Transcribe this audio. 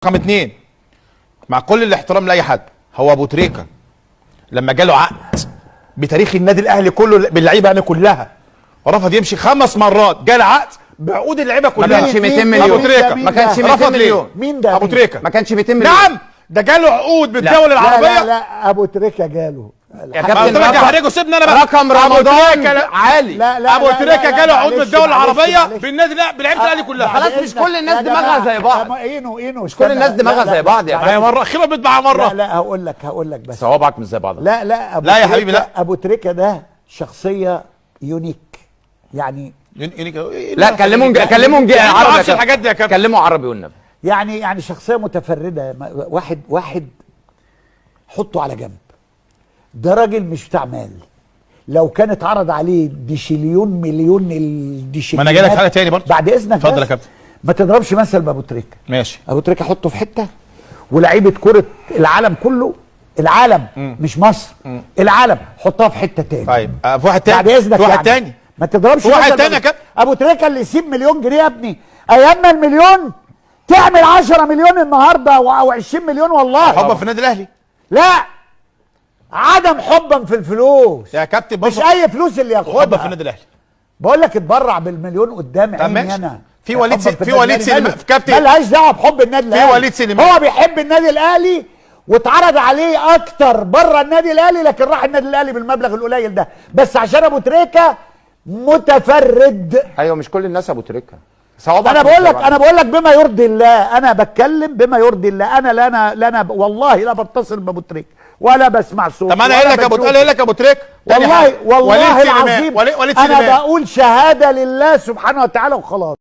رقم 2، مع كل الاحترام لاي حد، هو ابو تريكه لما جاله عقد بتاريخ النادي الاهلي كله باللعيبه يعني كلها، رفض يمشي 5 مرات، جاله عقد بعقود اللعيبة ما كلها. كانش 200 ابو مليون. تريكه ما كانش 200 رفض ليه؟ مليون. مين ده؟ ابو مين؟ تريكه ما كانش 200 مليون. نعم، ده جاله عقود بالدول لا العربية. لا لا، ابو تريكه جاله. يا ما كابتن قلت لك رقم- يا حريجو سيبني انا بقى. رقم أبو رمضان تريكة لا- عالي. لا لا، ابو لا، تريكه لا، جاله عقود من معلش، الدول معلش، العربية معلش. بالنادي، لا بلعيبه الاهلي كلها. خلاص، بعد مش إذنك. كل الناس يا دماغها جماعة، زي بعض. اينو اينو، مش كل الناس دماغها زي بعض يا معايا مرة خيبه بيت معايا مرة. لا لا، هقول لك بس. صوابعك مش زي بعض. لا لا، أبو لا يا تريكة- حبيبي، لا. ابو تريكه ده شخصية unique يعني. لا كلمهم كلمهم ما عربي. اعرفش الحاجات دي يا كابتن. كلموا عربي والنبي. يعني شخصية متفردة، واحد حطه على جنب. ده راجل مش بتاع مال. لو كان اتعرض عليه ديشليون مليون الديشليونات. ما انا جاي لك في حاجة تاني برضه. بعد اذنك اتفضل بس. يا كابتن. ما تضربش مثل بابو تريكه. ماشي. ابو تريكه حطه في حتة، ولاعيبه كره العالم كله، العالم مش مصر، العالم حطها في حتة تاني. طيب في واحد تاني، بعد اذنك في واحد يعني. تاني. ما تضربش في واحد مثل تاني يا كابتن. ابو تريكه اللي يسيب مليون جنيه يا ابني، ايام ما المليون تعمل 10 مليون النهارده او 20 مليون والله. حبا في النادي الاهلي. لا، عدم حبا في الفلوس يا كابتن مش برضه اي فلوس اللي حبا في ياخدها. النادي الاهلي. بقول لك اتبرع بالمليون قدام طب عيني ماشي. انا. في وليد حبا في في وليد النادي سليمان- الأهلي. في كابتن. ملهاش دعوه بحب النادي الاهلي. وليد سليمان. هو بيحب النادي الاهلي واتعرض عليه اكتر بره النادي الاهلي، لكن راح النادي الاهلي بالمبلغ القليل ده بس عشان ابو تريكه متفرد. ايوه، مش كل الناس ابو تريكه. صوابعك انا مش بقول زي لك، بعض. انا بقول لك بما يرضي الله، انا بتكلم بما يرضي الله. انا لا انا لا انا والله لا بتصل بابو تريكه ولا بسمع صوته. طب انا ولا قايل لك ابو بشوفه. انا قايل لك ابو تريكه. تاني والله حاجة. والله وليد سليمان. العظيم وليد انا سليمان. بقول شهادة لله سبحانه وتعالى وخلاص.